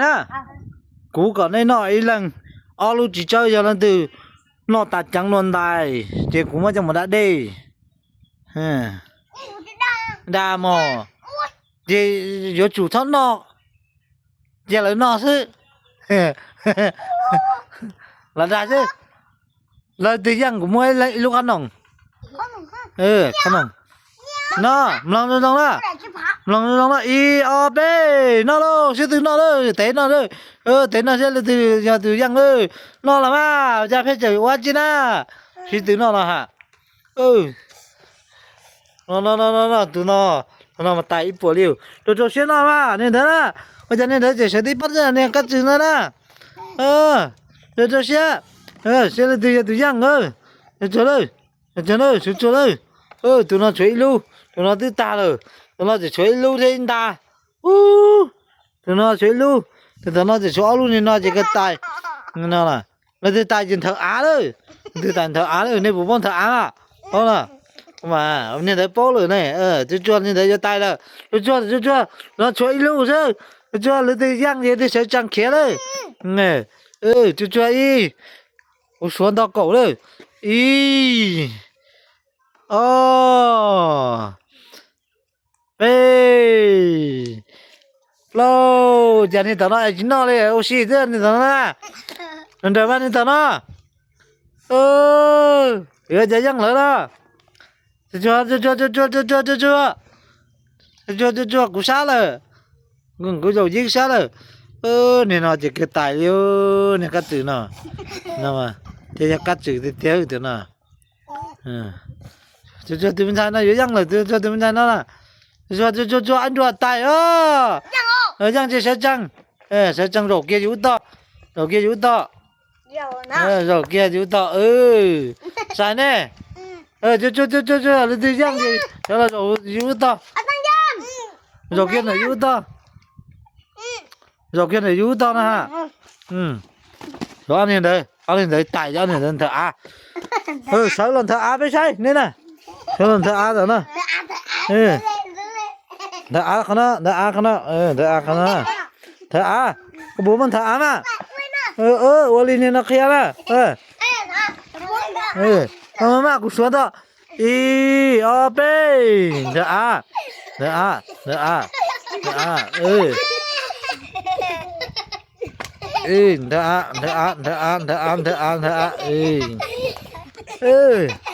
Na, kuv kom nej noj ib leeg ob lub txiv tsawb, yog leej twg noj tas ceev dua ntais ces kuv muab coj mus da dej. Da mog, ces yuav tsum txhob noj, cia lawv noj xwb. Los da xwb, leej twg yeej kuv muab ib lub qhob noom. Qhob noom, no, mloog zoo zoo na, mloog zoo zoo na, ib ob peb, noj lauj, sib tw noj lauj, tev noj lauj, tev noj saib leej twg yog tus yeej lauj. Noj los mas, cas pheej tseem ua tsi na, sib tw noj los ha. No, no, no, no, tus no, tus no mas tais ib puas li. Rau rau siab noj mas, niag ntawd na, ua cas niag ntawd tseem sawv tib pob, niag kab tswm ntawd na. Rau rau siab, saib leej twg yog tus yeej. Rau tsuag lauj, rau tsuag lauj, sawv tsuag lauj. Tus no tshuav ib lub, tus no twb tag lawm, tus no tseem tshuav ib lub thiab ib nta. Ub, tus no tshuav ib lub, tus tom no tseem tshuav ob lub, niag no ces kawg tais. No, leej twg tais ces nthawv av lawm, leej twg tais nthawv av lawm, nej puas paub nthawv av? Paub na, mas niag ntawd paub lawm ne. Tsuag tsuag, niag ntawd yuav tais lawm. Tsuag tsuag, tsuag tsuag, no tshuav ib lub xwb. Tsuag tsuag, leej twg yeej ces twb sawv tsees khiav lawm. Tsuag tsuag ib, kuv suav nto kaum lawm. Ib, ob, peb, plaub, cas niag tom no es tsis noj li, ua si xwb niag tom no na. Nrawm nrawm mas niag tom no. Yuav cas yeej lawv no. Tsuag tsuag, tsuag tsuag, tsuag tsuag, tsuag tsuag, tsuag tsuag, tsuag tsuag, kuv sab lawm. Kuv zaum yeeb sab lawm. Niag no ces kiag tais li, niag kab tswm no. No, ces yog kab tswm tiag tiag tus no. Tsuag tsuag, tus me ntxhais no yuav yeej lawm, tsuag tsuag, tus me ntxhais no na. Tsuag tsuag, tsuag tsuag, ab nruas tais os. Yeej ces sawv tsees, sawv tsees zaum kiag yus lub tog, zaum kiag yus lub tog. Zaum kiag yus lub tog, sai ne. Tsuag tsuag, tsuag tsuag, leej twg yeej ces sawv los zaum yus lub tog. Zaum kiag ntawm yus lub tog. Zaum kiag ntawm yus lub tog na ha. Ob niag ntawd, ob niag ntawd tais, ob niag ntawd nthawv av. Sawv los nthawv av peb saib ne na. Sawv los nthawv av tom no. Nthawv av qhov no, nthawv av qhov no, nthawv av qhov no. Nthawv av, koj puas muaj nthawv av mas? Ua li niag no qhia na. Maj maj, kuv suav ntog. Ib ob peb, nthawv av, nthawv av, nthawv av, nthawv av, nthawv av, nthawv av, nthawv av, nthawv av, nthawv av, nthawv av, nthawv av.